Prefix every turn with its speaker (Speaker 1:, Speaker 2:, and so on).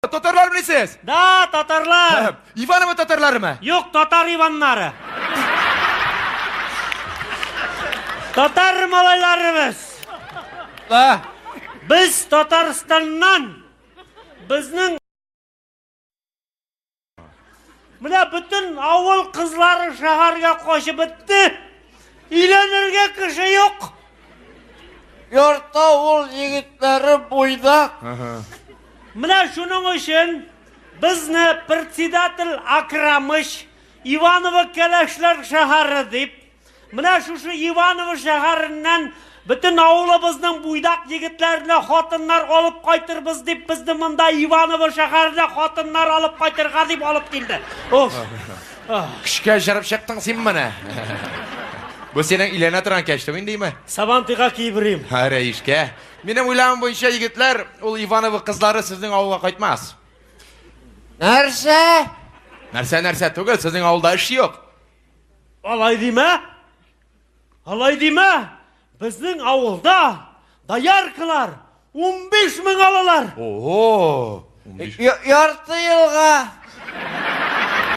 Speaker 1: Татарлармыни сез?
Speaker 2: Да, татарлар.
Speaker 1: Иваново татарларымы?
Speaker 2: Юк, татар Иваннары. Татар малайларыбыз.
Speaker 1: Да.
Speaker 2: Без Татарстаннан. Безнең Менә бөтен авыл кызлары шәһәргә качып бетте. Өйләнергә кеше юк.
Speaker 3: Ярты авыл егетләре буйдак.
Speaker 2: Менә шуның өчен безне председатель Акрамыч Иваново кәләшләр шәһәре дип Менә шушы Иваново шәһәреннән бөтен авылыбызның буйдак егетләренә хатыннар алып кайтырбыз дип безне монда Иваново шәһәренә хатыннар алып кайтырга дип алып килде. Оф.
Speaker 1: Көчкә җырып чыктың син моны. Бу синең өйләнә торган кәчтүм индеме?
Speaker 2: Сабантуйга киеп йөрим.
Speaker 1: Һә, рәишкә. Минем уйлавым буенча, егетләр, ул Иваново кызлары сезнең авылга кайтмас.
Speaker 3: Нәрсә?
Speaker 1: Нәрсә нәрсә түгел, сезнең авылда эш юк.
Speaker 2: Алай димә! Алай димә! Безнең авылда дояркалар 15 мең алалар.
Speaker 1: Ого!
Speaker 3: Ярты елга.